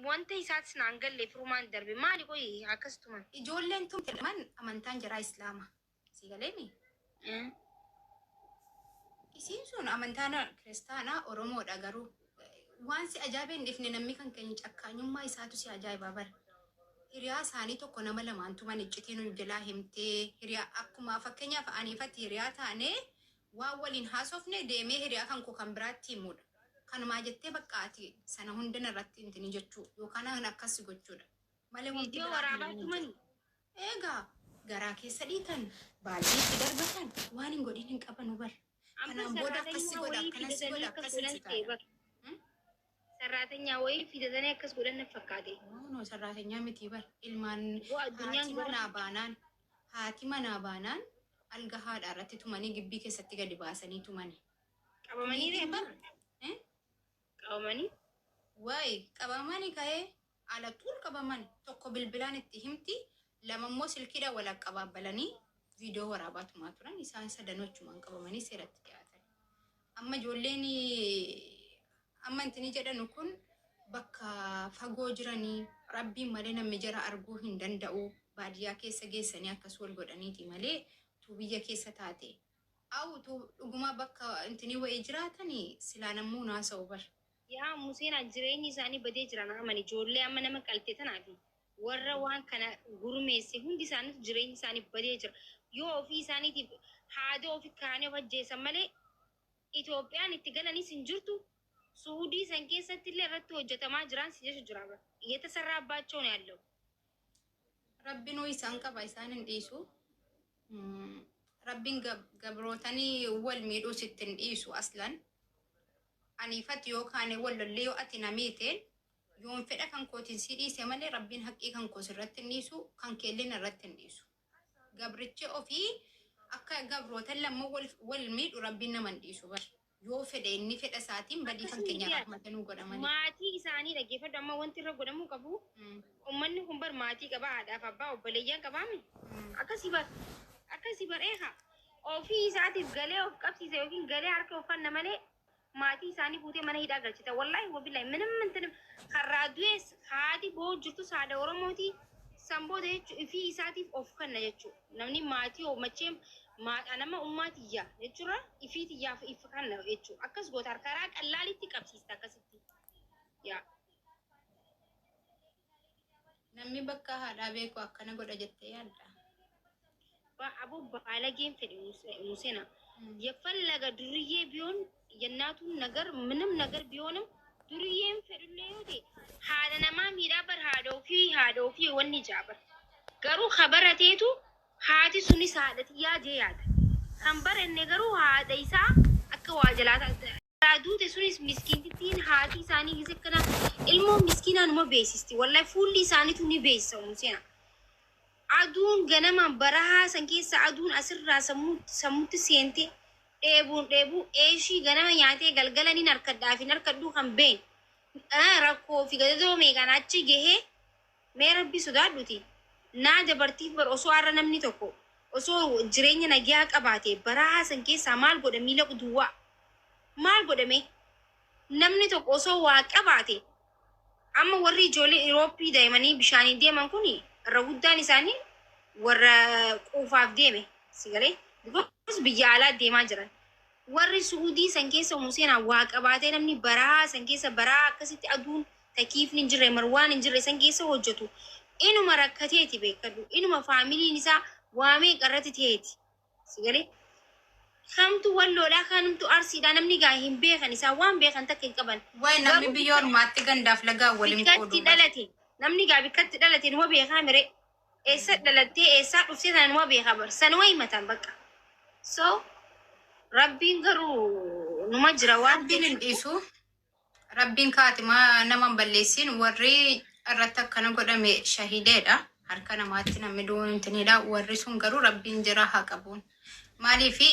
Wanta isaatis naan galle firumaan darbe maali qoyi akkas tuman. Ijoolleen tun jedhaman amantaan jaraa Islaama. Si galeemi? Isiin sun amantaan kiristaanaa Oromoodha garuu waan si ajaa'ibee hin dhifne namni kan keenya cakkaanyummaa isaatu si ajaa'ibaa bara. Hiriyaa isaanii tokko nama lamaan tuman iccitii nu jalaa himtee hiriyaa akkuma fakkeenyaaf aniifatti hiriyaa taanee waan waliin haasofne deemee hiriyaa kan koo kan biraatti himudha. Kanumaa jettee bakka ati sana hunda narratti himtini jechuu yookaan an akkas gochuudha. Malee wanti Viidiyoo biraa waraabaa hin jiru. tumani. Egaa garaa keessa dhiitan baaldii itti darbatan waan hin godhin hin qabanu bar. Amma Kanaan booda akkas si sarraatanyaa godha wayii akkanas si fidatanii godha akkas akkas si godhan ta'e ta'a. bar. Sarraatanyaa wayii fidatanii akkas godhan na fakkaate. No, sarraatanyaa miti bar. Ilmaan Boo addunyaan haati gara manaa baanaan haati manaa baanaan alga haadhaa irratti tumanii gibbii keessatti gadi baasanii tumanii. Qabamanii Niitiin reefa bar. Eh? qabamanii. Wayi qabamanii ka'ee ala tuul qabaman tokko bilbilaan itti himti lama immoo silkiidhaan wal qabaabbalanii viidiyoo waraabaa tumaa turan isaan sadanuu achumaan qabamanii seeratti dhiyaatan. Amma ijoolleen amma intini jedhanu kun bakka fagoo jiranii rabbiin malee namni jara arguu hin danda'u baadiyyaa keessa geessanii akkas wal godhaniiti malee tuu biyya keessa taate. Awu tuu dhuguma bakka intini wayii jiraatanii silaa namuu naasa'u bar. Yaa Museenaa jireenyi isaanii badee jira na amani ijoollee amma nama qalte tanaafi warra waan kana gurmeesse hundi isaaniitu jireenyi isaanii badee jira. Yoo ofii isaaniitiif haada ofii kaanii of ajjeesan malee Itoophiyaan itti galanis hin jirtu. Suudii san keessatti illee irratti hojjetamaa jiraan si jechu jira bara. እየተሰራባቸው ነው ያለው። Rabbinuu isaan qaba isaan hin dhiisu. Rabbiin gabrootanii wal miidhuu sitti hin dhiisu aslan. Aniifati yookaan wal lollee yoo ati na miiteen yoon fedha kan kootiin si dhiise malee rabbiin haqqii kan koo sirratti hin dhiisu kan keelleen irratti hin dhiisu. Gabrichi ofii akka gabrootan lamman wal miidhu rabbiin nama hin dhiisu bar. Yoo fedhe inni fedha isaatiin badii kan Akkasuma keenya yaa rahmata nuu godha malee. Maatii isaanii dhaggeeffadhu amma wanti irra godhamuu qabu ummanni kun bar maatii qaba haadhaaf abbaa obboleeyyan qabaami. Akkasii bar akkasii bar eegaa ofii isaatiif galee of qabsiisa yookiin galee harka of fanna malee maatii isaanii fuutee mana hidhaa galchita. Wallaahi wabillahi ምንም እንትን karraa du'es haati boo jirtus haadha Oromooti. San booda jechuun ifii isaatiif of kenna jechuudha. Namni maatii hoo macheen nama ummaa tiyyaa jechuudha ifii tiyyaaf if kenna jechuudha. Akkas goota karaa qallaalitti qabsiista akkasitti. Yaa. Namni bakka haadhaa beeku akkana godha jettee yaadda? Aboo ባለጌን fedhe ሙሴና የፈለገ ዱርዬ ቢሆን የእናቱን ነገር ምንም ነገር ቢሆንም ዱርዬን fedhullee yoo ta'e haadha namaa miidhaa bar haadha ofii haadha ofii wanni jaabar garuu kabarateetu haati sunis haadha tiyyaa jee yaada kan baranne garuu haadha isaa akka waa jalaa duute sunis miskiintittiin haati isaanii gise kana ilmoo miskiinaa numa beeksisti wallahi fuulli isaaniitu ni beeksisa Museenaa. Aduun ganamaan barahaa san keessa aduun asirraa sammuutti seente dheebuun dheebuu eeshii ganama nyaatee galgala nin harkadhaa fi harkadhuu kan been rakkoo fi gadadoo meeqaan achi gahee mee rabbi sodaadhuti naa dabartiif bar osoo har'a namni tokko osoo jireenya nagiyaa qabaate barahaa san keessaa maal godha miila duwwaa maal godhame namni tokko osoo waa qabaate amma warri ijoollee Irooppii deemanii bishaanii deeman kun irra guddaan isaanii warra quufaaf deeme si galee because biyya alaa deemaa jiran. Warri Suudii san keessa Museenaa waa qabaatee namni baraa san keessa baraa akkasitti aduun takiifni hin jirre marwaan hin jirre san keessa hojjetu inuma rakkateeti beekadhu inuma faamiliin isaa waa meeqa irratti ta'eeti si galee. Kamtu walloodhaa kamtu arsiidhaa namni gaa hin beekan isaa waan beekan takka hin qaban. Wayi namni Garuu biyya ormaatti gandaaf lagaan waliin bikkatti qooduu bar. dhalate namni gaa bikkatti dhalate numa beekaa mire eessa dhalattee eessaa dhuftee sana numa beekaa bar sanuma himatan bakka. So rabbiin garuu numa jira waan Rabbiin hin ta'eef. dhiisu. Rabbiin kaatimaa nama hin balleessin warri irratti akkana godhame shahideedha. Harka namaatti namni du'uun intinidha. Warri sun garuu rabbiin jira haa qabuun. Maaliifi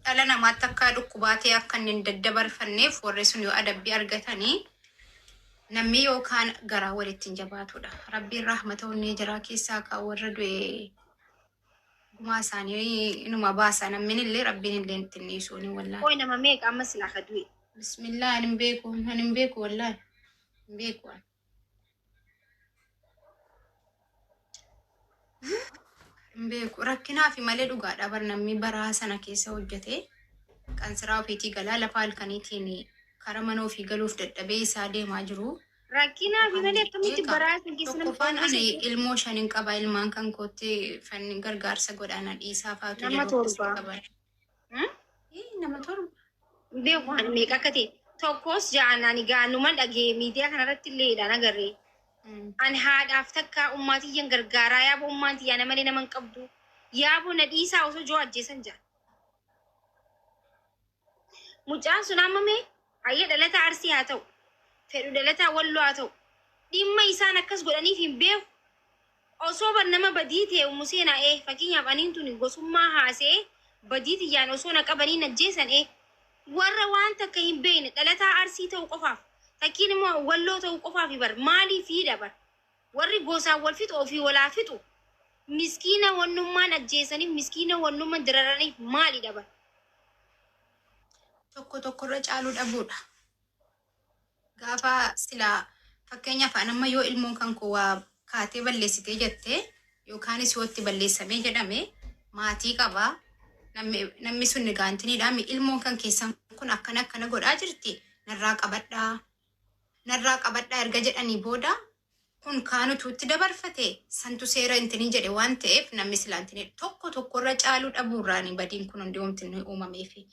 dhala namaatti akka dhukkubaa ta'e akka inni hin daddabarfanneef warri sun yoo adabbii argatanii namni yookaan garaa walitti hin jabaatudha. Rabbiin rahmata onnee jiraa keessaa kaa warra du'e gumaa isaanii inuma baasa. Namni illee rabbiin illee itti hin dhiisuuni wallaahi. Qoy nama meeqa amma silaa ka du'e? Bismillah ani hin beeku ani hin beeku wallaahi hin beeku ani. Hin beeku. Rakkinaa fi malee dhugaadha. Bar namni baraa sana keessa hojjete kan siraa ofiitii galaa lafa halkaniitiin karaa mana ofii galuuf dadhabee isaa deemaa jiru. Rakkinaa fi malee akkamitti Eegaa baraa san keessa namni tokkoffaan ani tokko ilmoo shanin qaba, ilmaan kan kootti fanni gargaarsa godhana dhiisaa faatu nama jedhu akkasii 7. qaban. Nama 7. Beeku ani meeqa akka ta'e tokkos ja'an ani gaanuman dhagee miidiyaa kanarratti illee agarree. Ani haadhaaf takka ummaatiyyan gargaaraa yaaboo ummaan tiyyaa na malee nama hin qabdu. Yaaboo na dhiisaa osoo joo ajjeesan ja'a. Mucaan sun amma mee hayyee dhalataa Arsii haa ta'u, fedhu dhalataa Walloo haa ta'u, dhimma isaan akkas godhaniif hin beeku. Osoo bar nama badii ta'e ummu seenaa ee fakkeenyaaf aniin tuni gosummaa haasa'ee badii tiyyaan osoo na qabanii na ajjeesan ee warra waan takka hin beekne dhalataa Arsii ta'u qofaaf takkiin immoo Walloo ta'u qofaaf bar maaliifiidha bar warri gosaan wal fixu ofii walaa fixu miskiina wannummaan ajjeesaniif miskiina wannummaan dararaniif maalidha bar. Tokko tokkorra caaluu dhabuudha. Gaafa silaa fakkeenyaaf an amma yoo ilmoon kan koo waa kaatee balleessitee jettee yookaanis yoo itti balleessamee jedhame maatii qabaa. Namni sun gaantiniidha. Ilmoon kan keessan kun akkana akkana godhaa jirti, narraa qabadhaa. Narraa qabadhaa erga jedhanii booda kun kaanutu itti dabarfate santu seera intinii jedhe waan ta'eef namni silaa intinii tokko tokkorra caaluu dhabuurraan badiin kun hundi wanti inni uumameefi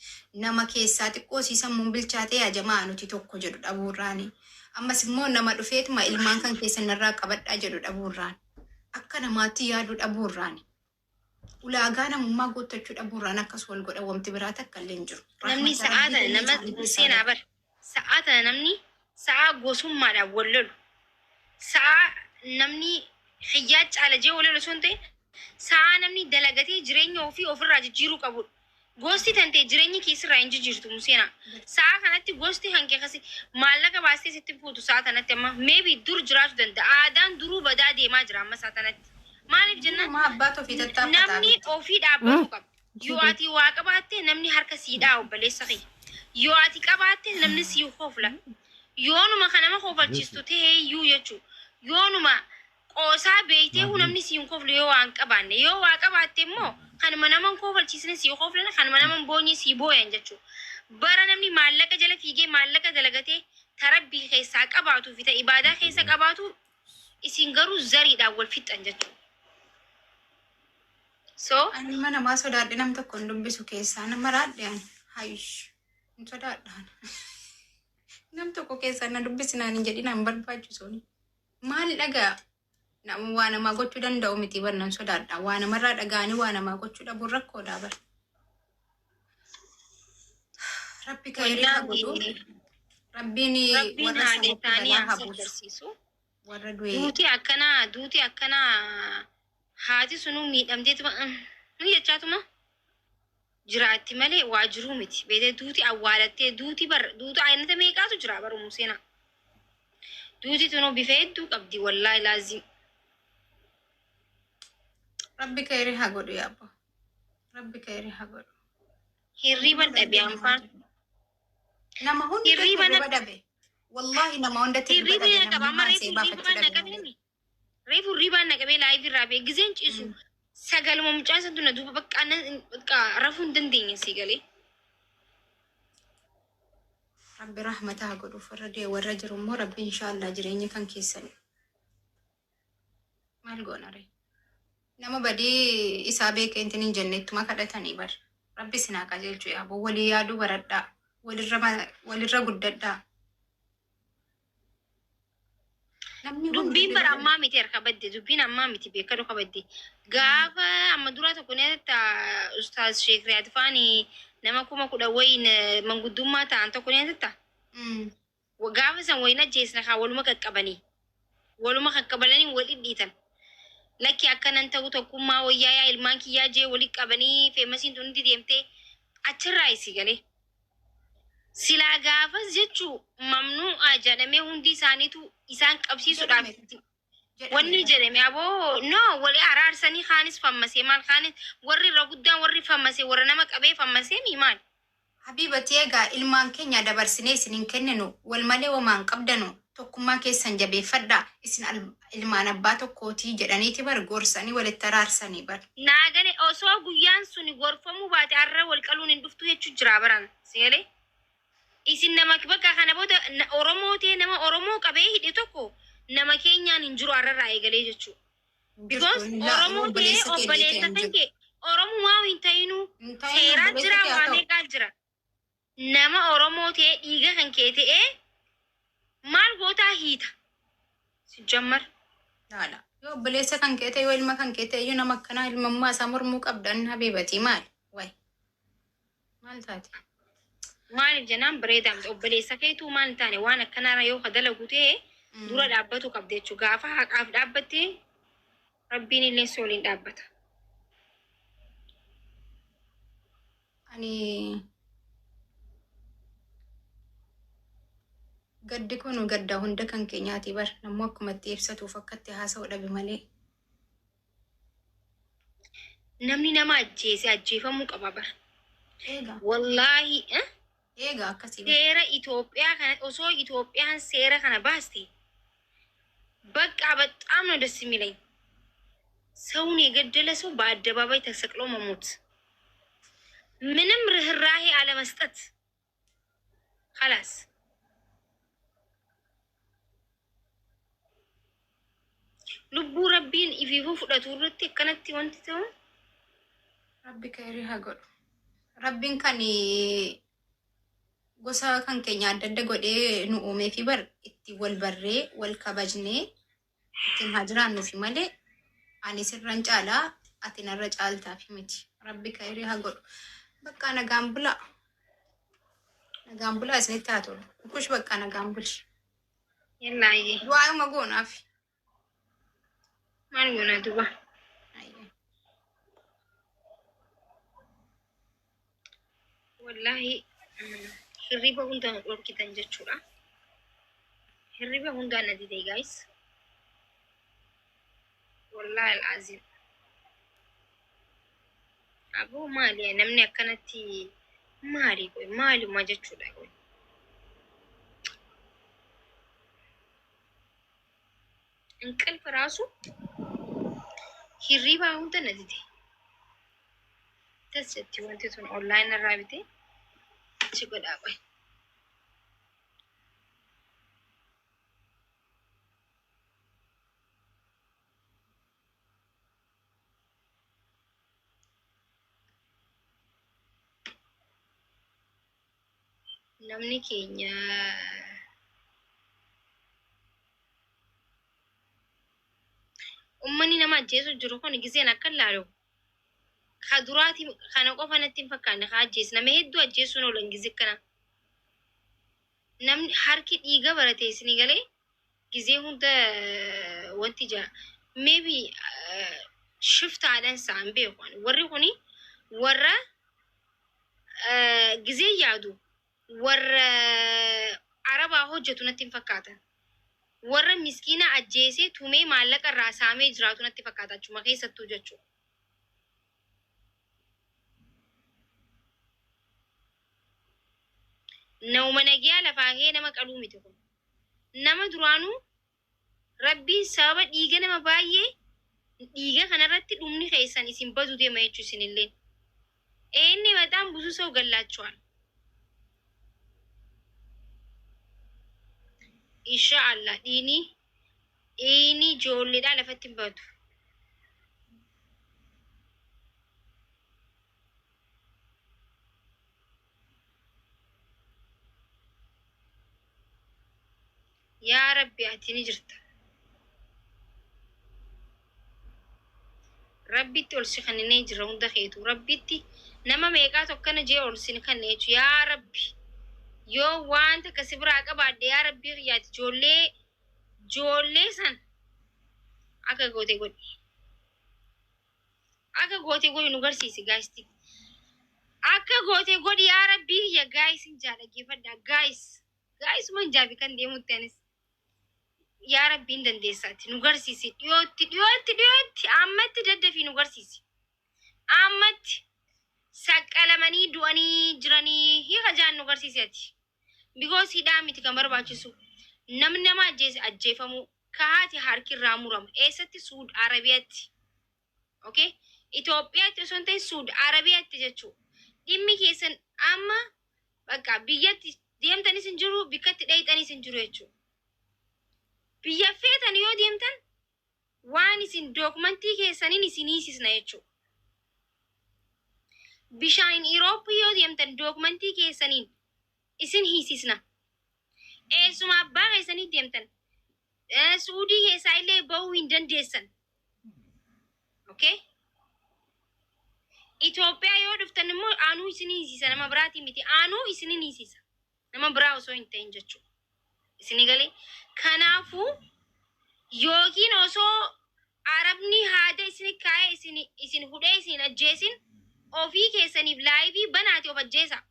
nama keessaa xiqqoo sii sammuun bilchaatee ajamaa nuti tokko jedhu dhabuurraani. Ammas immoo nama dhufeetuma ilmaan kan keessan narraa qabadhaa jedhu dhabuurraan, akka namaatti yaaduu dhabuurraani. Ulaagaa namummaa guuttachuu dhabuurraan akkas wal godha, wanti biraa takka illee hin jiru. Namni Rahmata sa'aa Rabbii tana kenna nama isaanii keessaa seenaa bahu. bar sa'aa tana namni sa'aa gosummaadhaan wal lolu, sa'aa namni hiyyaa caala jee wal lolu osoo hin ta'in, sa'aa namni dalagatee jireenya ofii ofirraa jijjiiruu qabudha. Gosti tan ta'e jireenyi kee sirraa hin jijjiirtu seenaa. Sa'aa kanatti gosti hanqee kasi maallaqa baastee sitti fuutu sa'aa tanatti amma maybe dur jiraachuu danda'a. Aadaan duruu badaa deemaa jira amma sa'aa tanatti. Maaliif jennaan Nama abbaatu ofii tattaaffataa namni miti. ofii dhaabbatu qaba. Yoo ati waa qabaatte namni harka sii dhaa obboleessa kiyya. Yoo ati qabaatte namni sii hofla. Yoonuma kan nama kofalchiistu ta'e iyyuu jechuudha. Yoonuma qoosaa beektee namni sii hin koflu yoo waa hin qabaanne. Yoo waa qabaatte immoo kanuma nama hin kofalchiisne sii koflan, kanuma nama hin boonye sii booyan jechuudha. Bara namni maallaqa jala fiigee maallaqa dalagatee tarabbii keessaa qabaatuu fi ta ibaadaa keessa qabaatu isin garuu zariidhaan wal fixxan jechuudha. So Ani ilma namaa sodaadhe nam tokko hin dubbisu keessaa nama raadhe ani. Hayish. Hin sodaadhaan. Nam tokko keessaa na dubbisinaan hin jedhin hin barbaachisu. Maal dhagaa? Nama waa namaa gochuu danda'u miti bar nan sodaadha. Waa namarraa dhaga'anii waa namaa gochuu dhabuun rakkoodha bar. Rabbi khayrii haa godhu. Wallaahi Rabbiin Rabbiin warra haadha sanitti isaanii balaa haa haa buusu. sabbarsiisu. Warra du'e Duuti akkanaa, duuti akkanaa, haati sunuu miidhamteetuma ni jechaatuma jiraatti malee waa jiruu miti. Beetee duuti awwaalattee duuti bar duuti aynata meeqaatu jira barumu seenaa. Duuti tunuu bifa hedduu qabdi wallaahi laazim. Rabbi khayrii haa godhu yaabbo. Rabbi khayrii haa godhu. Hirriiban dhabe anfaan. Nama hundatu Hirriiba hirriba dhabe. Wallahi nama hundatti hirriba Hirriiba dhabe, na qaba namni amma reefu haasa'ee baafachuu hirriibaan na dhabe malee. qabee, reefu hirriibaan na qabee live irraa bee gizeen ciisu sagaluma mucaan santu na duuba bakka bakka rafuu hin dandeenye si galee. Rabbi rahmata haa godhuuf, warra du'e, warra jiru immoo Rabbi inshaallah jireenya kan keessan maal goona ree. Nama badii isaa beekee intin hin jennettuma kadhatanii bar. Rabbi isin haa qajeelchu yaaboo, walii yaaduu baradhaa, walirra guddadhaa. Namni hundi Dubbiin bara hirriba ammaa miti harka badde, dubbiin ammaa miti beekadu kabadde. Gaafa amma dura tokko ni yaadatta, Ustaaz Sheek Riyaad faani nama 10,000 wayiin manguddummaa ta'an tokko ni yaadatta. Gaafa san wayin ajjeesna kaa waluma qaqqabanii. Waluma qaqqabalanii wal dhidhiitan. Lakki akkanan ta'u, tokkummaa wayyaa yaa ilmaan kiyyaa jee walitti qabanii feemasiin tun hundi deemtee achirraa isii galee. Silaa gaafas jechuu mamnuu'a jedhamee hundi isaaniitu isaan qabsiisuudhaaf Jedhame. Wanni Jedhame. jedhame aboo no wali araarsanii kaanis fammasee maal kaanis warri irra guddaan warri fammasee warra nama qabee fammasee mi maal? Habibati, egaa ilmaan keenya dabarsinee isin hin kenninu, wal malee homaa hin qabdanu. Tokkummaa keessan jabeeffadhaa. Isin ilmaan abbaa tokkootii jedhaniiti bar gorsanii walitti araarsanii bar. Naagane osoo guyyaan sun gorfamuu baate har'a wal qaluun hin dhuftu jechuu jira baraan seelee. Isin nama bakka kana booda Oromoo ta'e nama Oromoo qabee hidhe tokko nama keenyaan hin jiru har'arraa eegalee jechuudha. Because Oromoo ta'ee obboleessa kan kee Oromumaa hin ta'inuu Hin ta'inu seeraa obboleessa jira kee haa waa ta'u. meeqaa jira. Nama Oromoo ta'ee dhiiga kan kee ta'ee maal gootaa hiita. Sijammar. Laala. Yoo obboleessa kan kee ta'e yoo ilma kan kee ta'e iyyuu nama akkanaa ilmummaa isaa mormuu qabdan habiibatii maal? Wayi. Maal taate? Maaliif jennaan bareedaa miti obboleessa keetuu maal hin taane waan akkanaarra yoo ka dalagu ta'e dura dhaabbatu qabda jechuudha. Gaafa haqaaf dhaabbatte Rabbiin illee si waliin dhaabbata. Ani gaddi kun gadda hunda kan keenyaati bar namuu akkuma itti ibsatuuf akka itti haasa'u dhabe malee. Namni nama ajjeese ajjeefamuu qaba bar. Eega. Wallaahi eh? Eega akkasii bar. Seera Itoophiyaa kana osoo Itoophiyaan seera kana baaste በቃ በጣም ነው ደስ የሚለኝ። ሰውን የገደለ ሰው በአደባባይ ተሰቅሎ መሞት፣ ምንም ርህራሄ አለመስጠት። خلاص lubbuu Rabbiin ifiifuu fudhatu irratti akkanatti wanti ta'u Rabbi khairii haa godhu. Rabbiin kan gosa kan keenya adda adda godhee nu uumee fi bar itti wal barree wal kabajnee ittiin haa jiraannuufi malee ani sirran caalaa ati narra caaltaafi miti. Rabbi khairii haa godhu. Bakka nagaan bulaa. Nagaan bulaa isinitti haa tolu. Kush bakka nagaan buli. የላየ Du'aayuma goonaaf. maal goona duba Ayyee. Wallaahi hirriba hundaan dhorkitan jechuudha. Hirriba hundaan na dide guys. Wallaahi al'aazim. Aboo maali namni akkanatti maali qoy maaluma jechuudha qoy. እንቅልፍ ራሱ hirriba hunda na dide. Tas jetti wanti tun online irraa bitee achi godhaa qoy. Namni keenya ummanni nama ajjeesu jiru kun giseen akka laalu ka duraati kana qofa natti hin fakkaanne ka ajjeesu nama hedduu ajjeesuun oolan gizee kana. Namni harki dhiiga barate isinii galee gizee hunda wanti jira. Maybe shiftaadhaan isaan beeku ani. Warri kuni warra gizee yaadu warra arabaa hojjetu natti hin fakkaatan. Warra miskiina ajjeesee tumee maallaqa irraa saamee jiraatu natti fakkaata achuma keessattuu jechuudha. Nama nagiyaa lafaa kee nama qaluu miti kun. Nama duraanuu Rabbiin sababa dhiiga nama baay'ee dhiiga kanarratti dhumni keessan isin badu deema jechuu isinillee. Inni በጣም ብዙ ሰው ገላቸዋል። ኢንሻአላህ dhiini ijoolleedhaa lafatti hin badu. Yaa Rabbi ati ni jirta. Rabbitti ol si kanneen jira hunda keetu. Rabbitti nama meeqaatu akkana jee ol si kanne jechuudha. Yaa Rabbi yoo waan takka si biraa qabaadhe yaa Rabbi yaati ijoollee ijoollee san akka goote godhi. Akka goote godhi nu garsiisi gaayistii. Akka goote godhi yaa Rabbi ya gaayisin jaalaggeeffadha gaayis. Gaayisuma hin jaabi kan deemutti anis. Yaa Rabbi hin dandeessaati nu garsiisi dhiyootti dhiyootti dhiyootti ammatti daddafii nu garsiisi. Ammatti saqqalamanii du'anii jiranii hiika jaan nu garsiisi ati. Because hidhaa miti kan barbaachisu. Namni nama ajjeese ajjeefamuu, ka haati harki irraa muramu eessatti? Suud Arabiyaatti. Okay? Itoophiyaatti osoo hin ta'in Suud Arabiyaatti jechuudha. Dhimmi keessan amma bakka biyyatti deemtanis hin jiru, bikkatti dhayxanis hin jiru jechuudha. Biyya feetan yoo deemtan waan isin dookumantii keessaniin isin hiisisna jechuudha. Bishaan Irooppii yoo deemtan dookumantii keessaniin isin hiisisna. Eessuma abbaa keessanii deemtan Suudii keessaa illee bahuu hin dandeessan. Okay? Itoophiyaa yoo dhuftan immoo aanuu isin hiisisa, nama biraatii miti, aanuu isin hiisisa, nama biraa osoo hin ta'in jechuudha. Isinii galee? Kanaafuu yookiin osoo Arabni haada isin kaa'ee isin hudhee isin ajjeesin ofii keessaniif live banaati of ajjeesa.